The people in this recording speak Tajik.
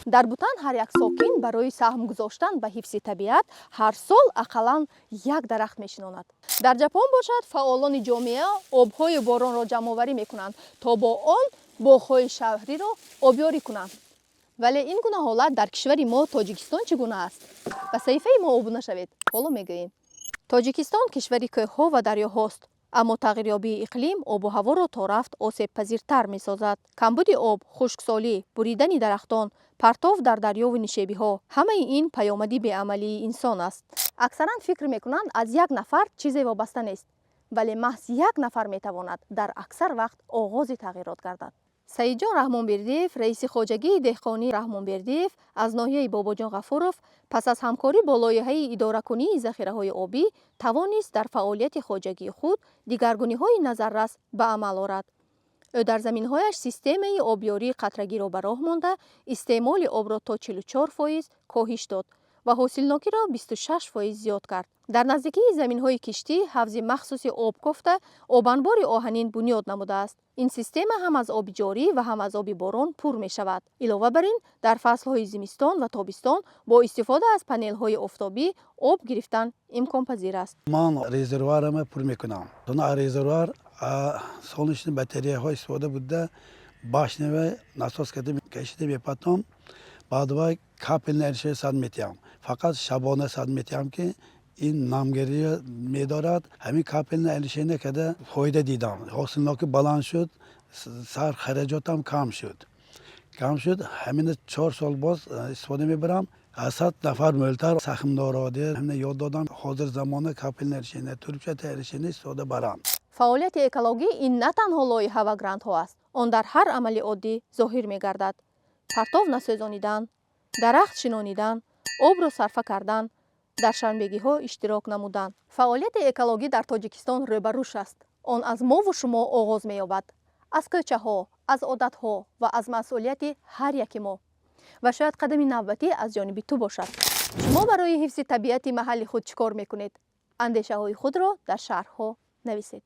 Дар Бутан ҳар як сокин барои саҳм гузоштан ба ҳифзи табиат ҳар сол ақаллан як дарахт мешинонад. Дар Ҷапон бошад, фаъолони ҷомеа обҳои боронро ҷамъоварӣ мекунанд, то бо он боғҳои шаҳриро обёрӣ кунанд. Вале ин гуна ҳолат дар кишвари мо, Тоҷикистон, чӣ гуна аст? Ба саҳифаи мо обуна шавед, ҳоло мегӯем. Тоҷикистон кишвари кӯҳҳо ва дарёҳост, аммо тағйирёбии иқлим обу ҳаворо торафт осебпазиртар месозад. Камбуди об, хушксолӣ, буридани дарахтон, партов дар дарёву нишебиҳо — ҳамаи ин паёмади беамалии инсон аст. Аксаран фикр мекунанд, аз як нафар чизе вобаста нест, вале маҳз як нафар метавонад дар аксар вақт оғози тағйирот гардад. Саидҷон Раҳмонбердиев, раиси хоҷагии деҳқонии Раҳмонбердиев аз ноҳияи Бобоҷон Ғафуров, пас аз ҳамкорӣ бо лоиҳаи идоракунии захираҳои обӣ тавонист дар фаъолияти хоҷагии худ дигаргуниҳои назаррас ба амал орад. Ӯ дар заминҳояш системаи обёрии қатрагиро ба роҳ монда, истеъмоли обро то 44% коҳиш дод ва ҳосилнокиро 26% зиёд кард. Дар наздикии заминҳои киштӣ ҳавзи махсуси об кофта, обанбори оҳанин бунёд намудааст. Ин система ҳам аз оби ҷорӣ ва ҳам аз оби борон пур мешавад. Илова бар ин, дар фаслҳои зимистон ва тобистон бо истифода аз панелҳои офтобӣ об гирифтан имконпазир аст. Ман резервуарама пур мекунам. Резервуар солнечный батареяҳо истифода буда, башнева насос карда кашида мепатом. Баъд вай капельный орошение сад метиҳам, фақат шабона сад метиҳам, ки ин намгирия медорад. Ҳамин капельный орошение карда фоида дидам: ҳосилнокӣ баланд шуд, сар хараҷотам кам шуд. Ҳамина 4 сол боз истифода мебарам. Аз 100 нафар мӯлтар сахмдоро ҳамина ёд додам, ҳозир замона капельный орошение, трубчатое орошение истифода барам. Фаъолияти экологӣ ин на танҳо лоиҳа ва грантҳо аст. Он дар ҳар амали оддӣ зоҳир мегардад: партов насӯзонидан, дарахт шинонидан, обро сарфа кардан, дар шанбегиҳо иштирок намудан. Фаъолияти экологӣ дар Тоҷикистон рӯ ба рушд аст. Он аз мову шумо оғоз меёбад, аз кӯчаҳо, аз одатҳо ва аз масъулияти ҳар яки мо. Ва шояд қадами навбатӣ аз ҷониби ту бошад. Шумо барои ҳифзи табиати маҳалли худ чӣ кор мекунед? Андешаҳои худро дар шарҳҳо нависед.